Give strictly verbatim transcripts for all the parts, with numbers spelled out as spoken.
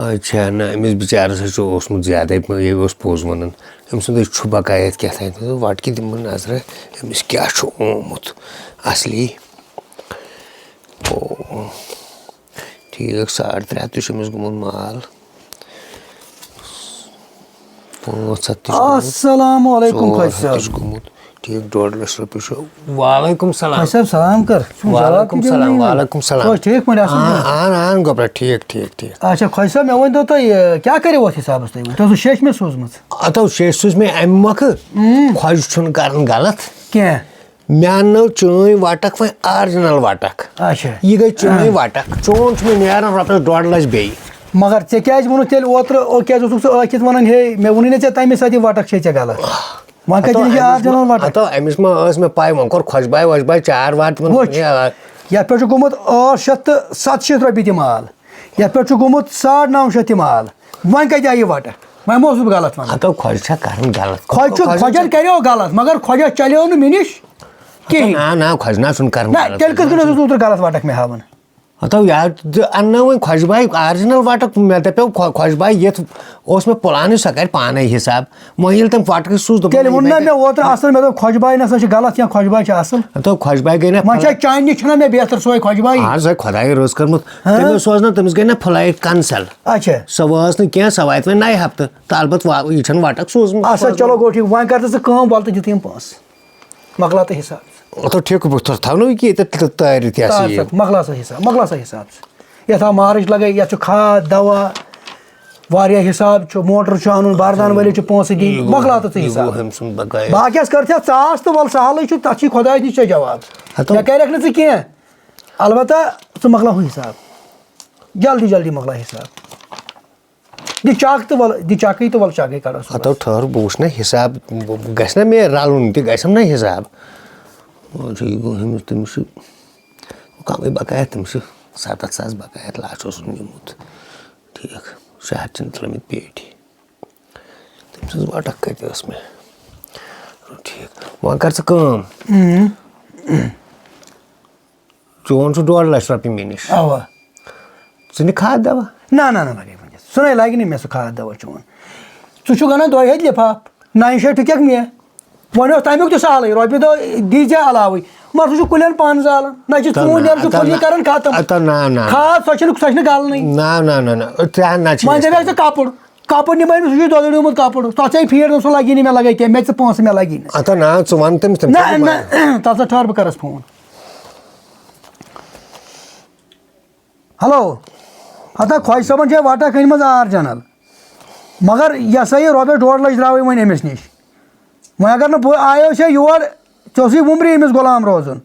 اچھا، نہ، أمِس بِچارَس حظ چھُ اوسمُت زیادَے پَہَن، یہِ اوس پوٚز وَنان۔ أمۍ سُنٛد حظ چھُ بقایت کیٛاہ تام، تہٕ وَٹہٕ کہِ دِمہٕ بہٕ نظرہ، أمِس کیٛاہ چھُ آمُت اَصلی۔ او، ٹھیٖک، ساڑ ترٛےٚ ہَتھ تہِ چھُ أمِس گوٚمُت مال۔ پانٛژھ ہَتھ تہِ چھُ گوٚمُت۔ السلام علیکم، ژور ہَتھ خۄجہِ صٲب۔ تہِ چھُ گوٚمُت۔ ٹھیٖک، ڈۄڈ لَچھ رۄپیہِ چھُ۔ وعلیکم سلام۔ خۄجہِ صٲب، سلام کر۔ ژٕ چھُکھ جواب وعلیکم تہِ سلام، دِوان نہٕ۔ وعلیکم سلام۔ ژٕ چھُکھ ٹھیٖک پٲٹھۍ، اَصٕل آ، پٲٹھۍ؟ آ، آ، گوٚبرا، ٹھیٖک، ٹھیٖک، ٹھیٖک۔ اچھا، خۄجہِ صٲب، مےٚ ؤنۍ تو تُہۍ، یہِ، کیٛاہ کٔرِو اَتھ حِسابَس تُہۍ؟ تۄہہِ اوسوٕ شیٚچھ مےٚ سوٗزمٕژ؟ ہَتو، شیٚچھ سوٗز مےٚ اَمہِ مۄکھٕ، اۭں۔ خۄجہِ چھُنہٕ کَران غلط۔ کینٛہہ۔ مےٚ اَننٲو چٲنۍ وَٹَکھ وۄنۍ آرجِنَل وَٹَکھ۔ اچھا۔ یہِ گٔے چٲنۍ اۭں۔ وَٹَکھ۔ چون چھُ مےٚ نیران رۄپیَس ڈۄڈ لَچھ بیٚیہِ۔ مگر ژےٚ کیٛازِ ووٚنُتھ تیٚلہِ اوترٕ، او، کیٛازِ اوسُکھ ژٕ ٲکھِتھ وَنان، ہے، مےٚ ووٚنُے نہ ژےٚ تَمے ساتہٕ یہِ وَٹَکھ چھے ژےٚ غلط؟ وۄنۍ کَتہِ ہَتو، چھِ یہِ أمِس آرجِنَل ما، وَٹَکھ؟ ہَتو، أمِس ما ٲس مےٚ پَے، وۄنۍ کوٚر خۄجہِ بایہِ وۄجہِ بایہِ چار وار تِمَن وٕچھ، ووٚن، ہے، آ۔ یَتھ پٮ۪ٹھ چھُ گوٚمُت ٲٹھ شیٚتھ تہٕ ستہٕ شیٖتھ رۄپیہِ تہِ مال، یَتھ پٮ۪ٹھ چھُ گوٚمُت ساڑ نَو شیٚتھ تہِ مال۔ وۄنۍ کَتہِ آیہِ یہِ وَٹَکھ؟ وۄنۍ ما اوسُس بہٕ غلط وَنان؟ ہَتو، خۄجہِ چھا کَران غلط؟ خۄجہِ چھُ، خۄجہِ خۄجَن کَریو غلط، مگر خۄجَس چلیو نہٕ مےٚ نِش کِہیٖنۍ۔ نہ، نہ، خۄجہِ نہ چھُنہٕ کَران نہ، غلط۔ تیٚلہِ کِتھ کٔنۍ اوسُس اوترٕ غلط وَٹَکھ مےٚ ہاوان؟ ہَتو، یارٕ، تہٕ اَننٲو وۄنۍ خۄجہِ بایہِ آرجِنَل وَٹَکھ، مےٚ دَپیو خۄ-، خۄجہِ بایہِ یِتھ اوس مےٚ پُلانٕے، سۄ کَرِ پانَے حِساب۔ وۄنۍ ییٚلہِ تٔمۍ وَٹَکھٕے سوٗز، دوٚپُن، تیٚلہِ وۄنۍ ووٚن نہ مےٚ اوترٕ اَصٕل، مےٚ دوٚپ، خۄجہِ بایہِ نہ سا چھِ غلط کینٛہہ، خۄجہِ بایہِ چھِ اَصٕل۔ ہَتو، خۄجہِ بایہِ گٔے نہ وۄنۍ چھا پھٕلے-، چانہِ نِش چھَنہ مےٚ بہتر سۄے خۄجہِ باے؟ اَہَن سا، خۄدایَن رٕژ کٔرمٕژ۔ ہاں۔ تٔمۍ اوس سوزنَو، تٔمِس گٔے نہ پھٕلے کَنسَل۔ اچھا۔ سۄ وٲژ نہٕ کینٛہہ، سۄ واتہِ وۄنۍ نَیہِ ہفتہٕ۔ تہٕ البتہٕ وا-، یہِ چھَنہٕ وَٹَکھ سوٗزمٕژ۔ اچھا، چلو گوٚو ٹھیٖک، وۄنۍ کَر تہٕ ژٕ کٲم، وَلہٕ تہٕ دِتہٕ یِم پونٛسہٕ۔ مۄکلاو تہٕ حِساب۔ مطلب، ٹھیکہٕ بہٕ تھاو-، تھاونہٕ یہِ کہِ ییٚتٮ۪تھ تہٕ تٲرِتھ یہِ ہسا تار یہِ۔ سا، مۄکلاو سا حِساب، مۄکلاو سا حِساب ژٕ۔ یَتھ آو مارٕچ لَگے، یَتھ چھُ کھاد، دَوا، واریاہ حِساب چھُ، موٹر چھُ اَنُن، بَردان وٲلِس چھِ پونٛسہٕ دِنۍ، یہِ گوٚو، مۄکلاو تہٕ ژٕ یہِ حِساب۔ گوٚو أمۍ سُنٛد بقایا۔ باقیَس کٔرتھ ژاس تہٕ وَلہٕ سہلٕے چھُ، تَتھ چھُے خۄدایَس نِش ژےٚ جواب۔ ہَتو۔ مےٚ کَرٮ۪کھ نہٕ ژٕ کینٛہہ، البتہ ژٕ مۄکلاو ہُہ حِساب، جلدی جلدی مۄکلاو حِساب۔ دِ چَک تہٕ وَلہٕ، دِ چَکٕے تہٕ وَلہٕ چَکٕے کَڑو صُبحَس۔ ہَتو ٹھٔہر، بہٕ وٕچھٕ نہ حِساب، بہٕ، بہٕ گژھِ نہ مےٚ رَلُن تہِ، گژھٮ۪م نہ حِساب۔ وۄنۍ چھُ یہِ گوٚو ہُمِس، تٔمِس چھُ کَمٕے بقایا، تٔمِس چھُ سَتَتھ ساس بقایا، لَچھ اوسُن نیوٗمُت۔ ٹھیٖک، شےٚ ہَتھ چھِنہٕ ترٛٲمٕتۍ پیٹہِ۔ تٔمۍ سٕنٛز وَٹَکھ کَتہِ ٲس مےٚ؟ ٹھیٖک، وۄنۍ کَر ژٕ کٲم۔ اۭں۔ چون چھُ ڈۄڈ لَچھ رۄپیہِ مےٚ نِش۔ اَوا۔ ژٕ نہِ کھاد دوا؟ نہ، نہ، نہ، لَگے وۄنۍ۔ سُہ نَے لَگہِ نہٕ مےٚ سُہ کھاد دوا چون۔ ژٕ چھُکھ اَنان دۄیہِ ہَتہِ لِفاف، نَیہِ شیٚیہِ ٹھُکھ مےٚ۔ وۄنۍ اوس تَمیُک تہِ سہلٕے، رۄپیہِ دَہ دیٖزِ علاوٕے۔ مگر سُہ چھُ کُلٮ۪ن پَن زالان۔ نہ چھِ تَو ژوٗنٛٹھۍ نہ، نیران، سُہ تَو کُلی نہ۔ کَران ختم۔ تَو نہ، نہ۔ کھاد سۄ چھِنہٕ، سۄ چھِنہٕ گَلنٕے۔ نہ، نہ، نہ، نہ۔ ترٛےٚ نہ چھِ وۄنۍ أسۍ دَپٮ۪کھ ژٕ کَپُر۔ کَپُر نِمَے نہٕ، سُہ چھُے دۄدریومُت کَپُر۔ تَتھ چھے فیٖڈ، سُہ لَگی نہٕ مےٚ، لَگے کینٛہہ، مےٚ ژٕ پونٛسہٕ، مےٚ لَگی نہٕ۔ ہَتو نہ، ژٕ وَن تٔمِس، تٔمِس نہ، چھُ نہ، تَتھ سا ٹھٔہر، بہٕ کَرَس فون۔ ہیلو، ہَتا خۄجہِ صٲبَن چھے وَٹَکھ أنۍ مٕژ آرجِنَل، مگر یہِ ہسا یہِ رۄپیَس ڈۄڈ لَچھ درٛاوٕے وۄنۍ أمِس نِش۔ وۄنۍ اگر نہٕ بہٕ آیو ژےٚ یور، ژےٚ اوسُے وُمبرِ أمِس غلام روزُن۔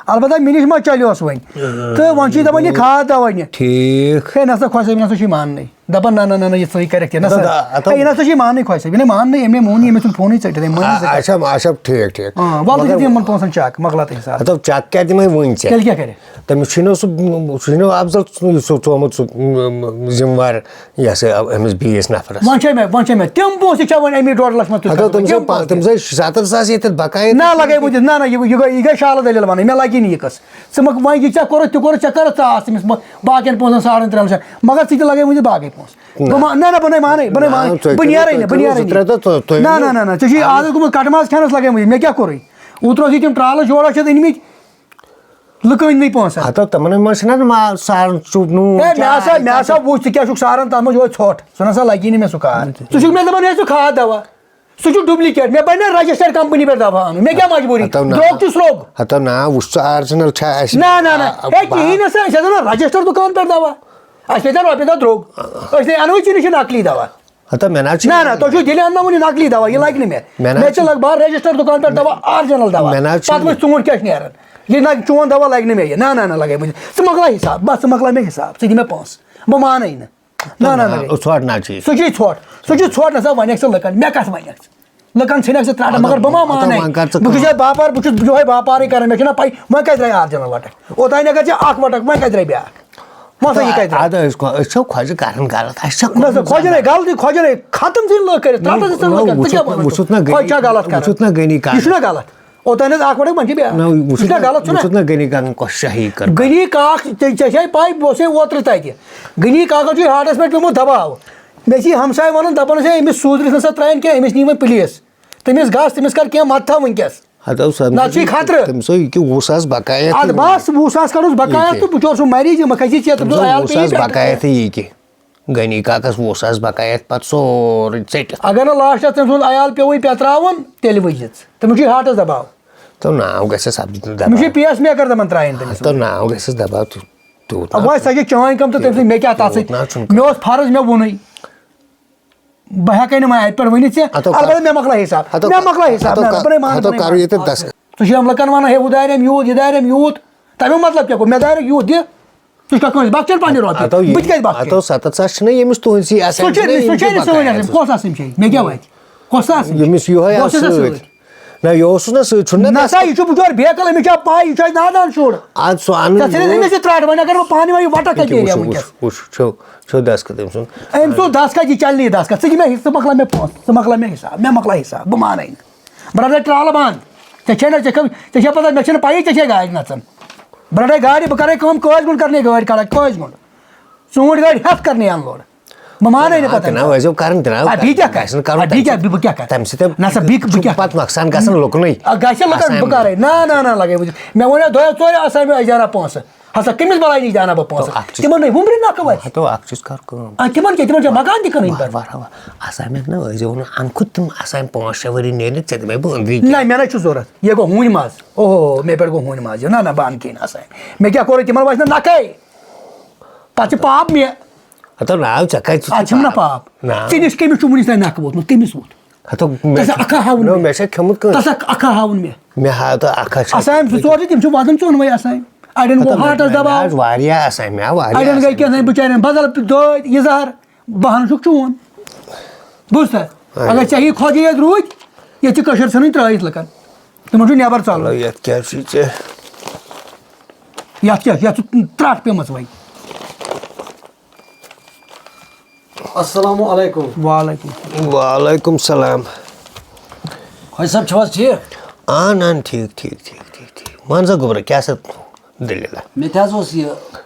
البتہ مےٚ نِش ما چلیوس وۄنۍ۔ تہٕ وۄنۍ چھُے دَپان یہِ کھاد دوا نہِ۔ ٹھیٖک۔ ہے نہ سا خۄش صٲب، یہِ نہ سا چھُے ماننٕے۔ دَپان نہ، نہ، نہ، نہ، یہِ ژٕے کَرٮ۪کھ کینٛہہ۔ نہ سا، اَدٕ، اَدٕ، ہے، یہِ نہ سا چھُے ماننٕے خۄش صٲب۔ یہِ نَے مان نہٕ، أمۍ نَے مون نہٕ، أمۍ اوس نہٕ فونٕے ژٔٹِتھ، أمۍ مون نہٕ زٕ۔ اچھا، اچھا، ٹھیٖک، ٹھیٖک۔ آ، وَلہٕ مگر دِتھ یِمَن پونٛسَن چَک، مۄکلاو تہٕ حِساب۔ ہَتو چَک کیٛاہ دِمَے وٕنۍ ژےٚ؟ تیٚلہِ کیٛاہ کَرِ؟ تٔمِس چھُے نہٕ سُہ، سُہ چھُے نہٕ افضل سُہ، سُہ تھوٚومُت سُہ، م، م، ذِمہٕ وار۔ یہِ ہسا أمِس بیٚیِس نفرس۔ وۄنۍ چھے مےٚ، وۄنۍ چھے مےٚ تِم پونٛسہٕ چھا وۄنۍ اَمی ڈۄڈ لَچھ منٛز تُہۍ ہَتو، تھٲومٕتۍ؟ تٔمِس تِم ٲسۍ پا-، پونٛسہٕ تٔمِس ٲسۍ ستتھ ساس ییٚتٮ۪تھ بقایا۔ نہ لگے بہٕ دِتھ، نہ، نہ، یہِ، یہِ گٔے، یہِ گٔے شالہٕ دٔلیٖل وَنٕنۍ، مےٚ لگی نہٕ یہِ قٕصہٕ۔ ژٕ مہ، وۄنۍ یہِ ژےٚ کوٚرُتھ، تہِ کوٚرُتھ، ژےٚ کَرَتھ ژاس تٔمِس، بہ-، باقیَن پونٛسَن ساڑَن ترٛٮ۪ن لَچھَن، مگر ژٕ تہِ لگے وٕنہِ باقٕے پونٛسہٕ۔ نہ۔ بہٕ ما-، نہ، نہ، بہٕ نَے مانَے، بہٕ نَے نہ، مانَے، تُہۍ بہٕ کٔرِو، نیرَے تُہۍ نہٕ، بہٕ کٔرِو نیرَے زٕ ترٛےٚ نہٕ۔ دۄہ، تُہۍ، تُہۍ نہ، ؤنِو۔ نہ، نہ، نہ، ژےٚ چھُے عادت گوٚمُت کَٹہٕ ماز کھٮ۪نَس لگے وٕنہِ، مےٚ کیٛاہ کوٚرُے؟ اوترٕ ٲسۍ تِم ترٛالہٕ جوڑا چھِ أنۍمٕتۍ، لُکہٕ أنۍ مٕتۍ پونٛسہٕ۔ ہتو، تِمن منٛز چھِنہ ما ساران ژٕ نوٗن، اے، مےٚ ہسا، چاے، مےٚ ہسا وُچھ ژٕ کیٛاہ چھُکھ ساران، تتھ منٛز یِہوٚے ژھۄٹھ، سُہ نسا لگی نہٕ مےٚ سُہ کار۔ ژٕ چھُکھ مےٚ دپان ہے ژٕ کھاد دوا، سُہ چھُ duplicate، مےٚ بنہِ نا registered company پٮ۪ٹھ دوا اَنُن، مےٚ کیٛاہ مجبوٗری؟ ہتو نا۔ درٛوگ چھُ سرٛوگ۔ ہتو نا، وُچھ ژٕ original چھا اَسہِ؟ نہ، نہ، نہ، آ، ہے، با- کِہیٖنۍ نہٕ سا، أسۍ حظ اَنو registered دُکان پٮ۪ٹھ دوا، اَسہِ پیٚیہِ ترٛےٚ رۄپیہِ دَہ درٛوگ، أسۍ نے اَنو ژےٚ نِش یہِ نقلی دوا۔ ہتا مےٚ نہ حظ چھُ نہ، نہ، تۄہہِ چھُو دِلہِ اَنناوُن یہِ نقلی دوا، یہِ لَگہِ نہٕ مےٚ۔ مےٚ نہ مےٚ حظ چھِ چھُ لگ بہٕ registered دُکان پٮ۪ٹھ دوا، original دوا۔ مےٚ نہ حظ چھُ پَتہٕ وٕچھ ژوٗنٛٹھۍ کیٛاہ چھِ نیران۔ یہِ نہ چون دوا لَگہِ نہٕ مےٚ یہِ۔ نہ، نہ، نہ، لَگے بہٕ۔ ژٕ مۄکلاو حِساب، بَس، ژٕ مۄکلاو مےٚ حِساب، ژٕ دِ مےٚ پونٛسہٕ۔ بہٕ مانَے نہٕ۔ نہ، نہ، نہ، لَگے۔ ژھۄٹھ نہ چھُ یہِ۔ سُہ چھُے ژھۄٹھ۔ سُہ چھُے ژھۄٹھ، نہ سا وَنٮ۪کھ ژٕ لُکَن۔ مےٚ کَتھ وَنٮ۪کھ ژٕ؟ لُکَن ژھٕنٮ۪کھ ژٕ ترٛٹھ، مگر بہٕ ما مانَے؟ وۄنۍ کر ژٕ بہٕ چھُس کٲم۔ یَتھ باپار، بہٕ چھُس یِہوٚے باپارٕے کران، مےٚ چھُنہ پَے، وۄنۍ کَتہِ درٛاے original وَٹَکھ؟ اوٚتام اگر ژےٚ اَکھ وَٹَکھ، وۄنۍ کَتہِ درٛاے بیٛاکھ؟ وۄنۍ سا یہِ کَتہِ درٛاے؟ اَدٕ أسۍ کۄ-، أسۍ چھا خۄجہِ کران غلط؟ اَسہِ چھا نہ سا، کوٚرمُت خۄجہِ نے غلط؟ غلطی، خۄجہِ نے ختم ژھٕنۍ لٲکھ کٔرِتھ، ترٛٹھ نہ، ژٕ ژھٕن نہ، لٲکھ کٔرِتھ، ژٕ وٕچھُتھ کیٛاہ نہ، وَنان چھُکھ؟ وٕچھُتھ نہ خۄجہِ چھا غلط کران؟ وٕچھُتھ نہ غنی کر۔ یہِ چھُنہ غلط؟ اوٚتام حظ اکھ وَٹَے، وۄنۍ چھِ بیٛاکھ۔ نہ، وۄنۍ یہِ چھُنہ غلط، چھُنہ؟ وٕچھُتھ نہ غنی کاکَن کۄس شٲہی کٔر۔ غنی کاک، ژےٚ، ژےٚ چھے پَے، بہٕ اوسُے اوترٕ تَتہِ۔ غنی کاکَس چھُ ہاٹَس پٮ۪ٹھ پیوٚمُت دَباو۔ مےٚ چھِ یہِ ہمساے وَنان، دَپان ٲسۍ، "ہے، أمِس سوزرِس نہ سا ترٛاوٕنۍ کینٛہہ، أمِس نِیِو وۄنۍ پُلیٖس۔ تٔمِس گژھ، تٔمِس کر کینٛہہ مدتھا وٕنۍکٮ۪س۔" ہَتو سَر، نہ چھُے خطرٕ۔ تٔمِس اوس یہِ کہِ وُہ ساس بقایت اَدٕ یِوان۔ بَس، وُہ ساس کَڑُس بقایت یہِ تہٕ بہٕ چھُس سُہ مریض، یہِ مہ کھسہِ ژےٚ، تٔمِس تٔمِس اوس اوس وُہ ساس پیٚیہِ پٮ۪ٹھٕ۔ بقایت یہِ کہِ۔ غنی کاکَس وُہ ساس بقایت پَتہٕ سورُے ژٔٹِتھ۔ اگر نہٕ لاسٹَس تٔمۍ سُنٛد عیال پیوٚوُے پٮ۪تراوُن، تیٚلہِ وٕچھ زِ ژٕ۔ تٔمِس چھُے ہاٹَس دَباو۔ تو ناو گژھٮ۪س اَپ-، دَباو۔ تٔمِس چھُے پیس میکَر دَپان ترٛایِن تٔمِس۔ تو ناو گژھٮ۪س دَباو، تیوٗت، تیوٗت اَ، نہ وۄنۍ سۄ چھِ چٲنۍ کٲم تہٕ تٔمۍ سٕنٛز، مےٚ کیٛاہ تَتھ تیوٗت سۭتۍ؟ نہ چھُنہٕ مےٚ اوس فرض، مےٚ ووٚنُے۔ بہٕ ہٮ۪کَے نہٕ وۄنۍ اَتہِ پٮ۪ٹھ ؤنِتھ ژےٚ۔ ہَتو البتہ کَر-، مےٚ مۄکلٲے حِساب، ہَتو مےٚ کَر-، مۄکلٲے حِساب، ہَتو نہ، کَر-، بہٕ نَے مانہٕ، ہَتو بہٕ نَے کَرو مانہٕ۔ ییٚتٮ۪تھ دَس۔ ژٕ چھُے یِم لُکَن وَنان، "ہے، ہُہ دارٮ۪م یوٗت، یہِ دارٮ۪م یوٗت۔" تَمیُک مطلب کیٛاہ گوٚو؟ مےٚ دارٮ۪کھ یوٗت، دِ۔ ژٕ چھُکھا کٲنٛسہِ بخچان پننہِ رۄپیہِ؟ ہتو یہِ، بہٕ تہِ کَتہِ بخچہٕ؟ ہتو ستتھ ساس چھِنہ ییٚمِس تُہٕنٛدسٕے آسان، سُہ چھُنہ چھِنہٕ، یِم سُہ چھِ چھِنہٕ سٲنۍ بقایا آسان۔ آسان۔ کۄس آسٕنۍ چھے؟ مےٚ کیٛاہ وَتہِ؟ کۄس آسٕنۍ چھے؟ ییٚمِس یِہوٚے بہٕ آسہِ اوسُس نا سۭتۍ۔ سۭتۍ۔ نہ، یہِ اوسُس نا سۭتۍ، چھُنہٕ نا نہ سا، یہِ چھُ بِچور بیکل، أمِس چھا پَے، یہِ چھُ اَسہِ نادان شُر۔ اَدٕ سُہ اَنُن ژےٚ ژھٕنِس یور۔ أمِس یہِ ترٛاٹھ، وۄنۍ اگر بہٕ پانہٕ وۄنۍ یہِ وَٹَکھ کَتہِ وٕچھِو، نیرِ ہا وٕچھِو، وٕنۍکٮ۪س؟ وٕچھِو، وٕچھِو، وٕچھِو دستخط أمۍ سُنٛد۔ أمۍ سُنٛد دستخط، یہِ چَلہِ نہٕ یہِ دستخط، ژٕ دِ مےٚ حِصہٕ، ژٕ مۄکلاو مےٚ پونٛسہٕ، ژٕ مۄکلاو مےٚ حِساب، مےٚ مۄکلاو حِساب، بہٕ مانَے نہٕ۔ بہٕ رَٹَے ترٛالہٕ بنٛد۔ ژےٚ چھے نہ، ژےٚ کھو-، ژےٚ چھے پتہ، مےٚ چھَنہٕ پَیی ژےٚ چھے گاڑِ نَژان۔ بہٕ رَٹَے گاڑِ، بہٕ کَرَے کٲم، کٲج گُنٛڈ کَرنہِ گٲڑۍ کَڑَے، کٲج گُنٛڈ۔ ژوٗنٛٹھۍ گاڑِ ہٮ۪تھ کَرنہِ unload۔ بہٕ مانَے نہٕ آ، پَتہٕ تِنہٕ أمِس۔ وٲتۍزیو کَرُن، تِنہٕ آ، بیٚیہِ کیٛاہ کَرٕ؟ گژھِ نہٕ کَرُن آ، بیٚیہِ تَمہِ کیٛاہ، سۭتۍ۔ بہٕ کیٛاہ کَرٕ؟ تَمہِ سۭتۍ نہ سا، بیٚیہِ، بہٕ کیٛاہ چھُ کَرٕ؟ پَتہٕ نۄقصان گژھان لُکنُے۔ آ، گژھِ لُکَن، آسامہِ بہٕ کَرَے۔ نہ، نہ، نہ، لَگَے وٕنہِ۔ مےٚ ووٚن یَتھ دۄیو ژورو آسامیو اَسہِ دیٛانا پونٛسہٕ۔ ہسا کٔمِس بَلاے نِش دیٛانا بہٕ پونٛسہٕ؟ تو اَکھ چیٖز۔ تِمَن نَے وُمبرِ نَکھٕ وَسہِ۔ تو اَکھ چیٖز کَر کٲم۔ آ، تِمَن کیٛاہ؟ تِمَن چھا مکان تہِ کٕنٕنۍ پَتہٕ؟ واہ، واہ، واہ۔ آسامٮ۪ن نہ ٲسۍزیو نہٕ اَنہٕ کھُد تِم آسامہِ پانٛژھ شےٚ ؤری نیرِ، ژےٚ دِمَے بہٕ أنٛدری نہ، کینٛہہ۔ مےٚ نہ چھُ ضوٚرَتھ۔ یہِ گوٚو ہوٗنۍ ماز۔ اوہو، مےٚ پٮ۪ٹھ گوٚو ہوٗنۍ ماز۔ یہِ نہ، نہ، بہٕ اَنہٕ کِہیٖنۍ آسامہِ۔ مےٚ کیٛاہ کوٚرُے؟ تِمَن وَسہِ نہٕ نَکھَے۔ پَتہٕ چھِ پاپ مےٚ۔ ہَتو ناو ژےٚ کَتہِ چھُ اَتھ چھُم نہ پاپ؟ پاپ۔ ناو۔ ژےٚ نِش کٔمِس چھُ وٕنِس تام نَکھٕ ووتمُت؟ کٔمِس ووت؟ ہَتو مےٚ تَسا چھِ، اَکھا ہاوُن نو، مےٚ۔ مےٚ چھےٚ کھیوٚمُت کٲنٛسہِ۔ تَسا اَکھا ہاوُن مےٚ۔ مےٚ ہاو تہٕ اَکھ ہا چھےٚ۔ آسامہِ زٕ ژور چھِ، تِم چھِ وَدان ژۄنوَے آسامہِ۔ اَڑٮ۪ن ہَتو گوٚو مےٚ، ہاٹَس مےٚ دَباو۔ آز واریاہ آسامہِ، مےٚ آو واریاہ اَڑٮ۪ن گٔے آسامہِ۔ کیٛاہ تام بِچارٮ۪ن بدل دٲدۍ، یہِ زَہر۔ بہانہٕ چھُکھ چون۔ بوٗزتھا؟ اَہَن۔ اگر ژےٚ ہی خۄدٕے یٲتۍ روٗدۍ، ییٚتہِ چھِ کٔشیٖر ژھٕنٕنۍ ترٛٲیِتھ لُکَن۔ تِمَن چھُ نٮ۪بَر ژَلُن۔ چلو، یَتھ کیٛاہ چھُے ژےٚ؟ یَتھ کیٛاہ؟ یَتھ چھُ ترٛٹھ پیٚمٕژ وۄنۍ۔ السلام علیکم۔ وعلیکم۔ وعلیکم السلام۔ خۄجہِ صٲب چھِو حظ ٹھیٖک؟ اہن، اہن، ٹھیٖک، ٹھیٖک، ٹھیٖک، ٹھیٖک، ٹھیٖک۔ وَن سا گوٚبرا، کیٛاہ سا دٔلیٖلہ؟ مےٚ تہِ حظ اوس یہِ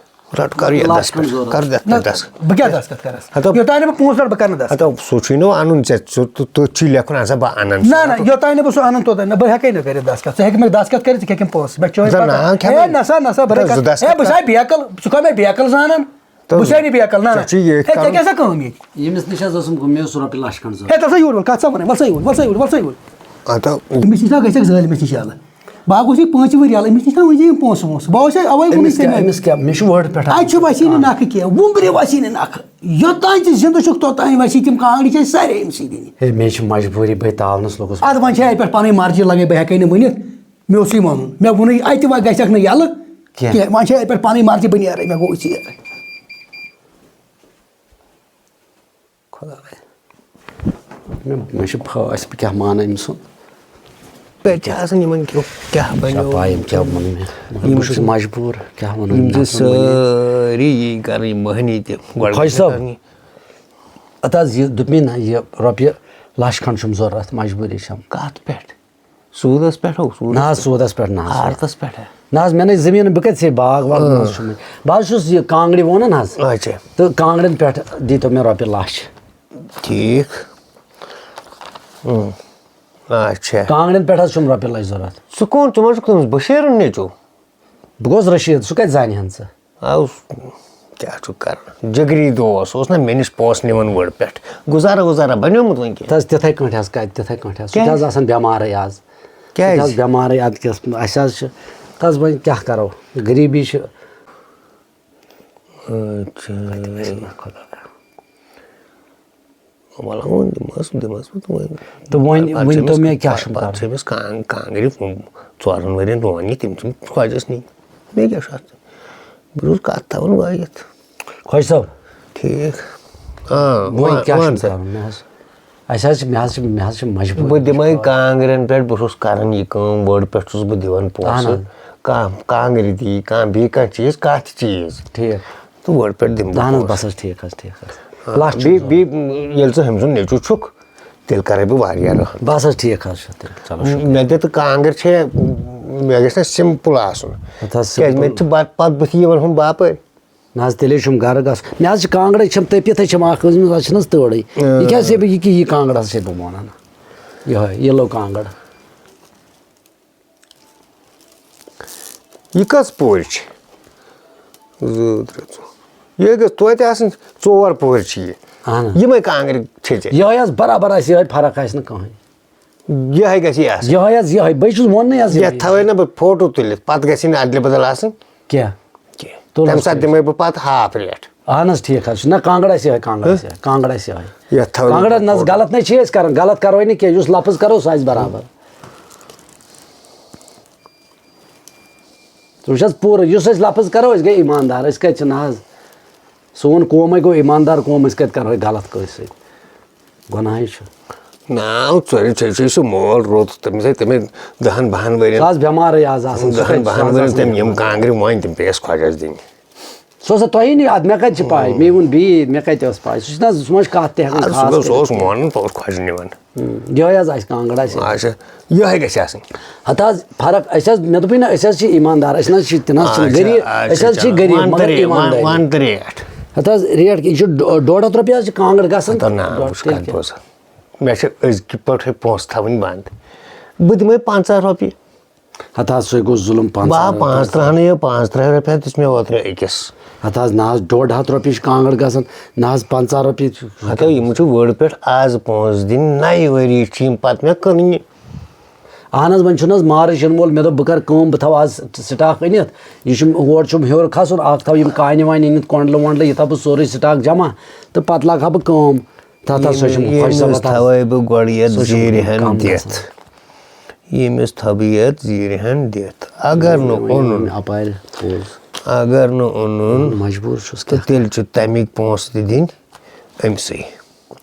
رَٹ، کَر یہِ لَچھ دَس کھنٛڈ پٮ۪ٹھ، ضوٚرَتھ۔ کَر دَس نہ، پٮ۪ٹھ دَس۔ بہٕ کیٛاہ دَس کَتھ کَرَس؟ ہَتو یوٚتام نہٕ بہٕ پونٛسہٕ رَٹہٕ، بہٕ کَرٕ نہٕ دَس کَتھ۔ ہَتو سُہ چھُے نہٕ اَنُن ژےٚ، ژٕ، تہٕ تٔتھۍ چھُے لیکھُن، اَہَن سا بہٕ اَنَن سُہ۔ نہ، نہ، یوٚتام نہٕ بہٕ سُہ اَنَن توٚتام نہ، بہٕ ہٮ۪کَے نہٕ کٔرِتھ دَس کَتھ۔ ژٕ ہیٚکہِ مےٚ دَس کَتھ کٔرِتھ، ژٕ کھٮ۪کھ یِم پونٛسہٕ۔ مےٚ چھُ وۄنۍ ژٕ پَتہ۔ ناو کھٮ۪مہٕ۔ ہے، نہ سا، نہ سا، بہٕ نہ، نَے زٕ کَتھ۔ دَس ہے، کَتھ بہٕ چھُسا کَرٕ۔ بیکل، ژٕ کَمہِ بیکل زانان؟ تہٕ بہٕ چھُسے نہٕ بیکل، نہ، نہ۔ ژےٚ چھُے ییٚتھۍ ہے، ژےٚ کَرُن۔ کیٛاہ سا کٲم ییٚتہِ؟ ییٚمِس نِش حظ ٲسٕم گوٚمُت، مےٚ اوس رۄپیہِ لَچھ کھنٛڈ ضوٚرَتھ۔ ہے، ژٕ سا یور وَل، کَتھ سا وَنان؟ وَل سا یور، وَل سا یور، وَل سا یور۔ اَتھو۔ أمِس نِش نا گژھکھ ظٲلمِس نِش یَلہٕ۔ بہٕ ہا گوٚژھ یہِ پانٛژِ ؤرۍ یَلہٕ، أمِس نِش نا ؤنۍ زِ یِم پونٛسہٕ وونٛسہٕ۔ بہٕ اوسَے اَوَے ووٚنُے أمِس کیٛاہ، ژےٚ مےٚ۔ أمِس کیٛاہ؟ مےٚ چھُ word پٮ۪ٹھ اَتہِ چھُ اَکھ۔ وَسی نہٕ نَکھٕ کینٛہہ، وُمبرِ وَسی نہٕ نَکھٕ۔ یوٚتام ژٕ زِندٕ چھُکھ، توٚتام وَسی تِم کانٛگرِ چھِ اَسہِ سارے أمۍ سٕے دِنہِ۔ ہے، مےٚ چھِ مجبوٗری، بہٕ تالنَس لوٚگُس۔ اَدٕ وۄنۍ چھِ اَتہِ پٮ۪ٹھ پَنٕنۍ مرضی لَگے، بہٕ ہٮ۪کَے نہٕ ؤنِتھ۔ مےٚ اوسُے وَنُن، مےٚ ووٚنُے اَتہِ وۄنۍ گژھکھ نہٕ یَلہٕ کینٛہہ۔ کینٛہہ، وۄنۍ چھِ اَتہِ پٮ۪ٹھ پَنٕنۍ مرضی، بہٕ نیرَے، مےٚ گوٚو ژیر۔ خۄداے۔ مےٚ، مےٚ چھِ پھٲسۍ، بہٕ کیٛاہ مانہٕ أمۍ سُنٛد؟ تَتہِ چھِ آسان یِمَن کیُتھ کیٛاہ چھا بَنیو۔ پَے یِم کیٛاہ وَنہٕ مےٚ؟ مگر یِم بہٕ چھُس چھِ، مجبوٗر، کیٛاہ وَنہٕ یِم مےٚ؟ چھِ سٲری یی کَرٕنۍ مٔہنی تہِ۔ گۄڈٕ خۄجہِ صٲب، اَتھ حظ یہِ دوٚپ مےٚ نہ، یہِ رۄپیہِ لَچھ کھنٛڈ چھُم ضوٚرَتھ، مجبوٗری چھَم۔ کَتھ پٮ۪ٹھ؟ سوٗدَس پٮ۪ٹھ ہو، سوٗدَس نہ حظ، پٮ۪ٹھ؟ سوٗدَس پٮ۪ٹھ نہ حظ۔ آرتَس پٮ۪ٹھ ہا؟ نہ حظ، مےٚ نَے زٔمیٖن، بہٕ کَتہِ ژھٕنہٕ باغ واغ، اۭں۔ مےٚ حظ چھُ مےٚ، بہٕ حظ چھُس یہِ کانٛگرِ وونان حظ۔ اچھا۔ تہٕ کانٛگرٮ۪ن پٮ۪ٹھ دیٖتو مےٚ رۄپیہِ لَچھ۔ ٹھیٖک۔ اۭں۔ اچھا۔ کانٛگرٮ۪ن پٮ۪ٹھ حظ چھُم رۄپیہِ لَچھ ضوٚرَتھ۔ ژٕ کون، ژٕ ما چھُکھ تٔمِس بشیٖرُن نیٚچوٗ؟ بہٕ گوس رشیٖد، سُہ کَتہِ زانہِ ہَن ژٕ؟ آو، کیٛاہ چھُ کَران؟ جِگری دوس اوس نہ مےٚ نِش پونٛسہٕ نِوان وٲر پٮ۪ٹھ۔ گُزارا وُزارا بَنیومُت وۄنۍ کینٛہہ؟ تَس تِتھَے کٲٹھۍ حظ کَتہِ، تِتھَے کٲٹھۍ حظ۔ سُہ تہِ کیٛازِ؟ حظ آسان بٮ۪مارٕے آز۔ سُہ تہِ کیٛازِ؟ حظ بٮ۪مارٕے اَدٕ کیٛاہ، اَسہِ حظ چھِ، تَس وۄنۍ کیٛاہ کَرو؟ غریٖبی چھِ۔ اچھا۔ وَلہٕ وۄنۍ دِمہٕ حظ، دِمہٕ حظ بہٕ تِمَے۔ تہٕ وۄنۍ پَتہٕ ؤنۍ تو چھِ أمِس، مےٚ کیٛاہ چھُم پَتہٕ کَرُن؟ چھِ أمِس کانٛگ-، کانٛگرِ ژورَن ؤرِین رُوان یہِ، تِم چھِم خۄجَس نِنۍ۔ بیٚیہِ کیٛاہ چھُ اَتھ؟ بہٕ چھُس کَتھ تھاوان وٲیِتھ۔ خۄجہِ صٲب، ٹھیٖک۔ آ، وۄنۍ وَن، کیٛاہ وَن چھُم سا۔ کَرُن؟ مےٚ حظ، اَسہِ حظ چھِ، مےٚ حظ چھِ، مےٚ حظ چھِ مجبوٗری۔ بہٕ دِمَے کانٛگرٮ۪ن پٮ۪ٹھ، بہٕ چھُس کَران یہِ کٲم، وٲر پٮ۪ٹھ چھُس بہٕ دِوان اَہَن پونٛسہٕ۔ حظ۔ کانٛہہ کانٛگرِ دی، کانٛہہ بیٚیہِ کانٛہہ چیٖز، کانٛہہ تہِ چیٖز۔ ٹھیٖک۔ تہٕ وٲر پٮ۪ٹھ دِمہٕ بہٕ اَہَن حظ، پونٛسہٕ۔ بَس حظ، ٹھیٖک حظ، ٹھیٖک حظ۔ آ، لَچھ چھُم بیٚیہِ، ضوٚرَتھ۔ بیٚیہِ ییٚلہِ ژٕ أمۍ سُنٛد نیٚچوٗ چھُکھ، تیٚلہِ کَرَے بہٕ واریاہ رَحم۔ بَس حظ، ٹھیٖک حظ چھُ تیٚلہِ۔ چلو، شُکریہ۔ مےٚ دِتہٕ کانٛگٕر چھےٚ، مےٚ گژھِ نہ سِمپٕل آسُن۔ اَتھ حظ کیٛازِ سِمپٕل۔ مےٚ تہِ چھُ بَتہٕ پَتہٕ بٕتھِ یِوان ہُم باپٲرۍ۔ نہ حظ، تیٚلے چھُم گرٕ گژھُن۔ مےٚ حظ چھِ کانٛگڑے چھَم تٔپِتھ، حظ چھَم اَکھ أنٛزمٕژ، اَتھ چھِنہٕ حظ تٔڑٕے۔ یہِ کیٛاہ حظ چھِ بہٕ، یہِ کہِ یہِ کانٛگڑ حظ چھِ بہٕ وَنان۔ یِہوٚے، یہِ لٔو کانٛگڑ۔ یہِ کٔژ پوٚہَر چھِ؟ زٕ، ترٛےٚ، ژور۔ یہِ گٔژھ توتہِ آسٕنۍ ژور پوٚہَر چھِ یہِ۔ اَہَن حظ۔ یِمَے کانٛگرِ چھِ ژےٚ۔ یِہوٚے حظ برابر آسہِ، یِہوٚے فرق آسہِ نہٕ کٕہٕنۍ۔ یِہوٚے گژھِ یہِ آسٕنۍ۔ یِہوٚے حظ، یِہوٚے۔ بہٕ چھُس وَننٕے حظ یِہوٚے۔ یَتھ تھاوَے نہ بہٕ فوٹو تُلِتھ، پَتہٕ گژھِ نہٕ اَدلہِ بدل آسٕنۍ۔ کیٛاہ؟ کینٛہہ۔ تُل تَمہِ حظ ساتہٕ تُل۔ دِمَے بہٕ پَتہٕ ہاف ریٹ۔ اَہَن حظ، ٹھیٖک حظ چھُ۔ نہ، کانٛگٕر آسہِ یِہوٚے، کانٛگٕر آسہِ یِہوٚے، کانٛگٕر آسہِ یِہوٚے۔ یَتھ تھاوَے کانٛگٕر حظ، نہ حظ، فوٹو۔ غلط نہ چھِ أسۍ کَران، غلط کَرو نہٕ کینٛہہ، یُس لفظ کَرو سُہ آسہِ برابر۔ ژٕ وٕچھ حظ پوٗرٕ، یُس أسۍ لفظ کَرو، أسۍ گٔے ایٖماندار، أسۍ کَتہِ چھِ نہ حظ؟ سون قومٕے گوٚو ایٖماندار قوم، أسۍ کَتہِ کَرو غلط کٲنٛسہِ سۭتۍ؟ گۄناہٕے چھُ۔ ناو ژورِ ژےٚ چھُے سُہ مول روٚت، تٔمِس ہے تٔمۍ دَہَن بَہَن ؤرِین۔ سُہ آز بٮ۪مارٕے آز آسان، سُہ دَہَن کَتہِ چھُ بَہَن آز ؤرِین آسان؟ تٔمۍ یِم کانٛگرِ وۄنۍ تِم پیٚیَس خۄجَس دِنہِ۔ سُہ اوس تۄہی نِش، اَدٕ مےٚ کَتہِ چھِ پَے؟ مےٚ ووٚن بیٚیہِ، مےٚ کَتہِ ٲس پَے؟ سُہ چھُنہٕ حظ، سُہ ما چھُ کَتھ تہِ ہٮ۪کان اَدٕ خاص صُبحَس کٔرِتھ اوس کینٛہہ؟ وَنُن، پَتہٕ اوس خۄجہِ نِوان۔ ہُم، یِہوٚے حظ آسہِ کانٛگٕر آسہِ۔ اچھا، یِہوٚے گژھِ آسٕنۍ۔ ہَتہٕ حظ فرق، أسۍ حظ، مےٚ دوٚپُے نہ، أسۍ حظ چھِ ایٖماندار، أسۍ نہ حظ چھِ، تہِ نہ حظ چھِنہٕ اچھا، غریٖب، اچھا، أسۍ حظ چھِ چلو۔ غریٖب، وَن مگر تہٕ ریٹ، وَن، ایٖماندٲری۔ وَن تہٕ ریٹ۔ ہَتہٕ حظ ریٹ، یہِ چھُ ڈۄ-، ڈۄڈ ہَتھ رۄپیہِ حظ چھِ کانٛگٕر گژھان۔ ہَتہٕ نہ، ڈۄڈ وٕچھ تیٚلہِ کَتھ کیٛاہ؟ بوزان۔ مےٚ چھِ أزکہِ پٮ۪ٹھٕے پونٛسہٕ تھاوٕنۍ بنٛد۔ بہٕ دِمَے پنٛژاہ رۄپیہِ۔ ہَتہٕ حظ، سُے گوٚو ظُلُم، پنٛژاہ بہٕ ہا رۄپیہِ۔ پانٛژھ ترٛہَن یا پانٛژھ ترٛہَے رۄپیہِ حظ دِژ مےٚ اوترٕ أکِس۔ ہَتہٕ حظ، نہ حظ، ڈۄڈ ہَتھ رۄپیہِ چھِ کانٛگٕر گژھان، نہ حظ، پنٛژاہ رۄپیہِ چھِ۔ ہَتہٕ یِم چھِ وٕڑ پٮ۪ٹھ آز پونٛسہٕ دِنۍ، نَیہِ ؤری چھِ یِم پَتہٕ مےٚ کٕننہِ۔ اَہَن حظ، وۄنۍ چھُنہٕ حظ مارٕچ یِنہٕ وول، مےٚ دوٚپ بہٕ کَرٕ کٲم، بہٕ تھاوٕ آز سٹاک أنِتھ، یہِ چھُم، ہور چھُم ہیوٚر کھَسُن، اَکھ تھاوٕ یِم کانہِ وانہِ أنِتھ، کۄنٛڈلہٕ وۄنڈلہٕ، یہِ تھاوٕ بہٕ سورُے سٹاک جمع، تہٕ پَتہٕ لاگہٕ ہا بہٕ کٲم۔ تَتھ حظ سۄ چھِ خۄش ییٚمِس صٲبَس حظ۔ تھاوَے بہٕ گۄڈٕ یَتھ سۄ چھِ زیٖرِ ہَن کَم دِتھ۔ گژھان۔ ییٚمِس تھاوٕ بہٕ یَتھ زیٖرِ ہَن دِتھ۔ اگر نہٕ اوٚنُن، اَپارِ پوٚز۔ اگر نہٕ اوٚنُن، مجبوٗر چھُس تہٕ کَتھ۔ تیٚلہِ چھِ تَمِکۍ پونٛسہٕ تہِ دِنۍ أمۍ سٕے۔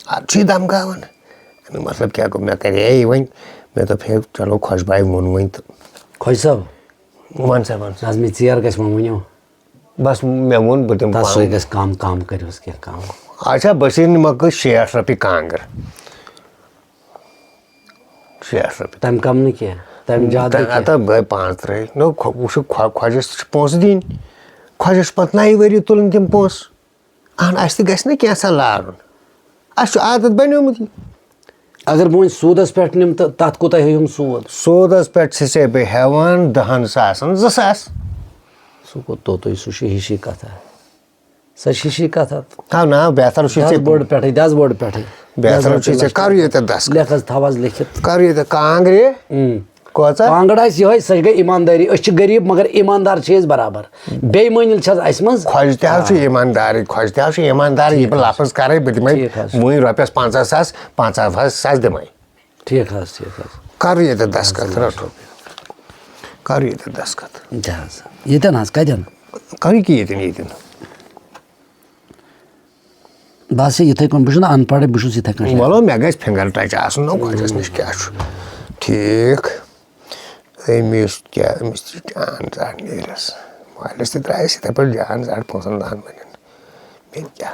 اَدٕ چھُ یہِ دھمکاوان۔ اَمیُک مطلب کیٛاہ گوٚو؟ مےٚ کَرے یہِ وۄنۍ، مےٚ دوٚپ، ہے، چلو، خۄش بایہِ ووٚن وۄنۍ تہٕ۔ خۄش صٲب، وَن سا، وَن سا۔ نہ حظ، مےٚ ژیر گژھِ وۄنۍ ؤنِو۔ بَس، مےٚ ووٚن، بہٕ دِمہٕ تَس سُے پانہٕ۔ گژھِ کَم، کَم کٔرِوس کینٛہہ کَم۔ اچھا، بشیٖر نِمَکھ گٔے شیٹھ رۄپیہِ کانٛگٕر۔ شیٹھ رۄپیہِ۔ تَمہِ کَم نہٕ کینٛہہ، تَمہِ زیادٕ نہٕ تَمہِ کینٛہہ۔ ہَتہٕ بہٕ پانٛژھ ترٛٲے۔ نو، خۄ-، وٕچھِو، خۄ-، خۄجَس تہِ چھِ پونٛسہٕ دِنۍ۔ خۄجَس چھِ پَتہٕ نَیہِ ؤری تُلٕنۍ تِم پونٛسہٕ۔ اَہَن، اَسہِ تہِ گژھِ نہ کینٛژھا لارُن۔ اَسہِ چھُ عادت بَنیومُت یہِ۔ اگر بہٕ وۄنۍ سوٗدَس پٮ۪ٹھ نِمہٕ تہٕ تَتھ کوٗتاہ ہیٚیِم سوٗد؟ سوٗدَس پٮ۪ٹھ چھِسے بہٕ ہٮ۪وان دَہَن ساسَن زٕ ساس۔ سُہ گوٚو توٚتُے، سُہ چھُ ہِشی کَتھا۔ سۄ چھِ ہِشی کَتھا۔ ہا نہ، بہتر چھُ ژےٚ، دَسبوٚڑ پٮ۪ٹھٕے، دَسبوٚڑ پٮ۪ٹھٕے۔ بہتر دَسبوٚڑ چھُ ژےٚ، پٮ۪ٹھٕے۔ کَرُن ییٚتٮ۪تھ دَسخت۔ لیکھ حظ، تھاو حظ لیکھِتھ۔ کَرُن ییٚتٮ۪تھ کانٛگرِ۔ اۭں۔ کۭژاہ؟ کانٛگٕر آسہِ یِہوٚے، سۄ چھِ گٔے ایٖماندٲری۔ أسۍ چھِ غریٖب مگر ایٖماندار چھِ أسۍ برابر۔ بے ایٖمٲنی چھِ حظ اَسہِ منٛز؟ خۄجہِ تہِ حظ چھُ ایٖماندارٕے، خۄجہِ تہِ حظ چھُ ایٖماندارٕے۔ یہِ بہٕ لفظ کَرَے، بہٕ دِمَے ٹھیٖک حظ چھُ۔ وٕنۍ رۄپیَس پنٛژاہ ساس، پنٛژاہ ساس دِمَے۔ ٹھیٖک حظ، ٹھیٖک حظ۔ کَر ییٚتٮ۪تھ دَسخت، رَٹو۔ کَر ییٚتٮ۪تھ دَسخت۔ تہِ حظ۔ ییٚتٮ۪ن حظ، کَتٮ۪ن؟ کَر یہِ کہِ ییٚتٮ۪ن، ییٚتٮ۪ن۔ بہٕ حظ چھُس یِتھَے کٔنۍ، بہٕ چھُس نہٕ اَن پَڑھٕے، بہٕ چھُس یِتھَے کٔنۍ۔ وَلو، مےٚ گژھِ فِنٛگَر ٹَچ آسُن نا خۄجَس نِش کیٛاہ چھُ۔ ٹھیٖک۔ أمِس کیٛاہ، أمِس تہِ چھِ جان زَڈ نیرٮ۪س۔ مٲلِس تہِ درٛایَس یِتھَے پٲٹھۍ جان زَڈ پانٛژَن دَہَن ؤرِین۔ مےٚ کیٛاہ؟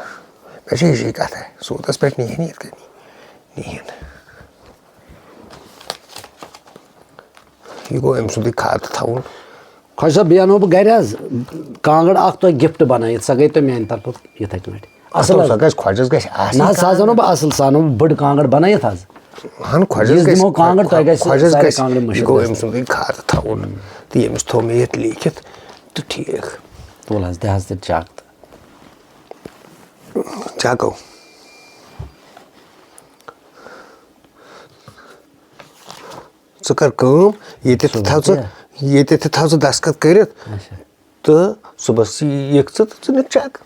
مےٚ چھِ ہِشی کَتھا۔ سوٗدَس پٮ۪ٹھ نِہِن یِتھ کٔنۍ۔ نِہِن۔ یہِ گوٚو أمۍ سُنٛدُے کھاتہٕ تھاوُن۔ خۄجہِ صٲب، بیٚیہِ اَنو بہٕ گَرِ حظ کانٛگٕر اَکھ تۄہہِ gift بَنٲیِتھ، سۄ گٔے تۄہہِ میٛانہِ طرفہٕ یِتھَے کٔنۍ۔ اَصٕل حظ۔ سۄ گژھِ خۄجَس گژھِ آسٕنۍ نہ حظ، سۄ حظ اَنو کانٛگٕر۔ بہٕ اَصٕل، سۄ اَنو بہٕ بٔڑ کانٛگٕر بَنٲیِتھ حظ۔ اَہَن، خۄجَس یُس گژھِ، دِمو کانٛگٕر، تۄہہِ گژھِ خۄجَس سارے گژھِ، کانٛگٕرِ مٔشِتھ یہِ گوٚو گژھِ۔ أمۍ سُنٛدُے کھاتہٕ تھاوُن۔ تہٕ ییٚمِس تھوٚو مےٚ یَتھ لیٖکھِتھ، تہٕ ٹھیٖک۔ تُل حظ، دِ حظ تیٚلہِ چَک تہٕ۔ چَکو۔ ژٕ کر کٲم، ییٚتٮ۪تھ تہِ تھاو ژٕ، ییٚتٮ۪تھ تہِ تھاو ژٕ دستخط کٔرِتھ۔ اچھا۔ تہٕ صُبحس یِکھ ژٕ تہٕ ژٕ نِکھ چیک۔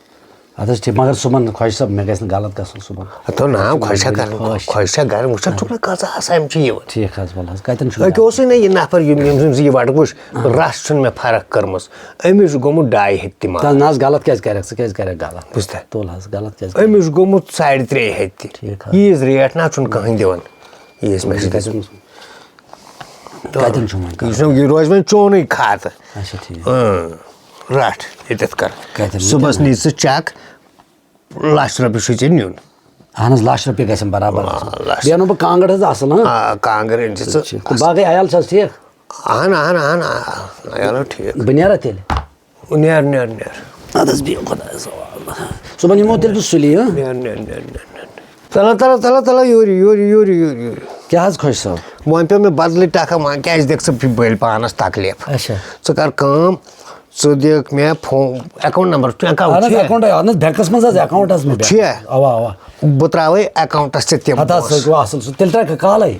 اَدٕ حظ ٹھیٖک، مگر صُبحن خۄجہِ صٲب، مےٚ گژھِ نہٕ غلط گژھُن صُبحن۔ ہتو نا، خۄجہِ چھا کران، خۄش۔ خۄجہِ چھا گرِ وٕچھان، ژٕ چھُکھ نہ کۭژاہ آسان، یِم چھِ یِوان۔ ٹھیٖک حظ، وَلہٕ حظ، کَتٮ۪ن چھُ أکہِ اوسُے نہ یہِ نفر، یِم، یِم سٕنٛز یہِ وَٹہٕ وٕچھ، رَس چھُنہٕ مےٚ فرق کٔرمٕژ۔ أمِس چھُ گوٚمُت ڈاے ہَتہِ تہِ مال۔ نہ حظ، غلط کیٛازِ کَرٮ۪کھ ژٕ، کیٛازِ کَرٮ۪کھ غلط؟ بوٗزتھا؟ تُل حظ، غلط کیٛازِ أمِس چھُ گوٚمُت ساڑِ ترٛےٚ ہَتہِ تہِ۔ ٹھیٖک حظ۔ ییٖژ ریٹ نہ چھُنہٕ کٕہٕنۍ دِوان۔ ییٖژ مےٚ چھِ دِژمٕژ۔ کَتٮ۪ن چھُ وۄنۍ یہِ کَرُن؟ چھُنہٕ، یہِ روزِ وۄنۍ چونُے کھاتہٕ۔ اچھا، ٹھیٖک۔ اۭں، رَٹھ ییٚتٮ۪تھ کَر۔ کَتٮ۪ن؟ صُبحَس ییٚتٮ۪ن؟ نی ژٕ چَک، لَچھ رۄپیہِ چھُے ژےٚ نیُن۔ اہن حظ، لچھ رۄپیہِ گژھن برابر آسٕنۍ۔ آ، لچھ۔ بیٚیہِ اَنو بہٕ کانٛگٕر حظ اَصٕل، ہاں؟ آ، کانٛگٕر أنۍ زِ ژٕ۔ ٹھیٖک۔ تہٕ باقٕے عیال چھِ حظ ٹھیٖک؟ اہن، اہن، اہن، آ، عیال ٹھیٖک۔ بہٕ نیرا تیٚلہِ؟ نیر، نیر، نیر۔ اَدٕ حظ، بِہِو خۄدایَس حوالہٕ۔ صُبحن یِمو تیٚلہِ بہٕ سُلی، ہاں؟ نیر، نیر، نیر، نیر، نیر۔ تَلہ، تَلہ، تَلہ، تَلہ، یورٕ، یورٕ، یورٕ، یورٕ، یورٕ۔ کیٛاہ حظ خۄش صٲب؟ وۄنۍ پیوٚو مےٚ بدلٕے ٹکھا، وۄنۍ کیٛازِ دِکھ ژٕ بٔلۍ پانَس تکلیف؟ اچھا۔ ژٕ کر کٲم، ژٕ دِکھ مےٚ فون، account number، account اہن حظ، چھُیا؟ Account، اہن حظ، بینکَس منٛز حظ account حظ مےٚ بینک۔ چھُیا؟ اَوا، اَوا۔ بہٕ ترٛاوَے accountس تہِ تِم ہَتہٕ حظ، سُہ پونٛسہٕ۔ گوٚو اَصٕل، سُہ تیٚلہِ ترٛاوَے کالَے۔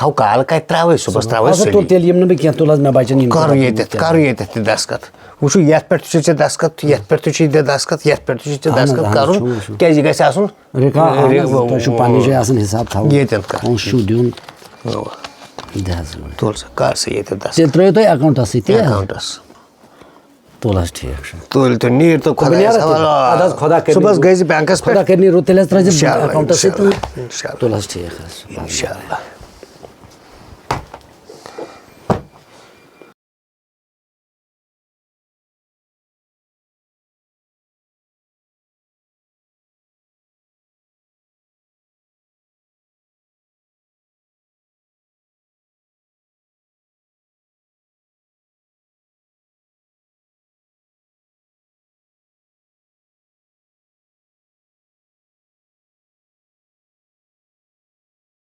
ہَو، کالہٕ کَتہِ ترٛاوَے، صُبحَس ترٛاوَے اَدٕ سُلی۔ تُل، تیٚلہِ یِم نہٕ بہٕ کینٛہہ، تُل حظ مےٚ بَچَن یِم کَرُن کِتاب ییٚتٮ۪تھ، کینٛہہ۔ کَرُن ییٚتٮ۪تھ تہِ دستخط۔ وٕچھِو، یَتھ پٮ۪ٹھ تہِ چھُ ژےٚ دستخط، یَتھ پٮ۪ٹھ تہِ چھُ ژےٚ دستخط، یَتھ پٮ۪ٹھ تہِ چھُ ژےٚ اہن حظ، دستخط اہن حظ، کَرُن، چھُ، چھُ۔ کیٛازِ یہِ گژھِ آسُن۔ رِکا-، اہن حظ، رِک-، تۄہہِ چھُو پنٛنہِ جایہِ آسان حِساب تھاوُن۔ ییٚتٮ۪ن کَر۔ پونٛسہٕ چھُو دیُن۔ اَوا۔ دِ حظ وۄنۍ۔ تُل سا، کَر سا ییٚتٮ۪تھ دستخط۔ تیٚلہِ ترٛٲیِو تُہۍ accountسٕے، تی حظ؟ Accountس۔ تُل حظ، ٹھیٖک چھُ۔ تُلۍ تُہۍ، نیٖرۍ تو بہٕ خۄدایَس نیرٕ تیٚلہِ۔ حوالہٕ۔ اَدٕ حظ، خۄدا کَرِ صُبحَس نیٖرِو۔ گٔژھۍ زِ بینکَس خۄدا پٮ۪ٹھ۔ کَرِ نیٖرِو، تیٚلہِ حظ ترٛٲیزِ اِنشاءاللہ، accountسٕے تہٕ۔ اِنشاءاللہ، اِنشاءاللہ۔ تُل حظ، ٹھیٖک حظ چھُ۔ اِنشاءاللہ۔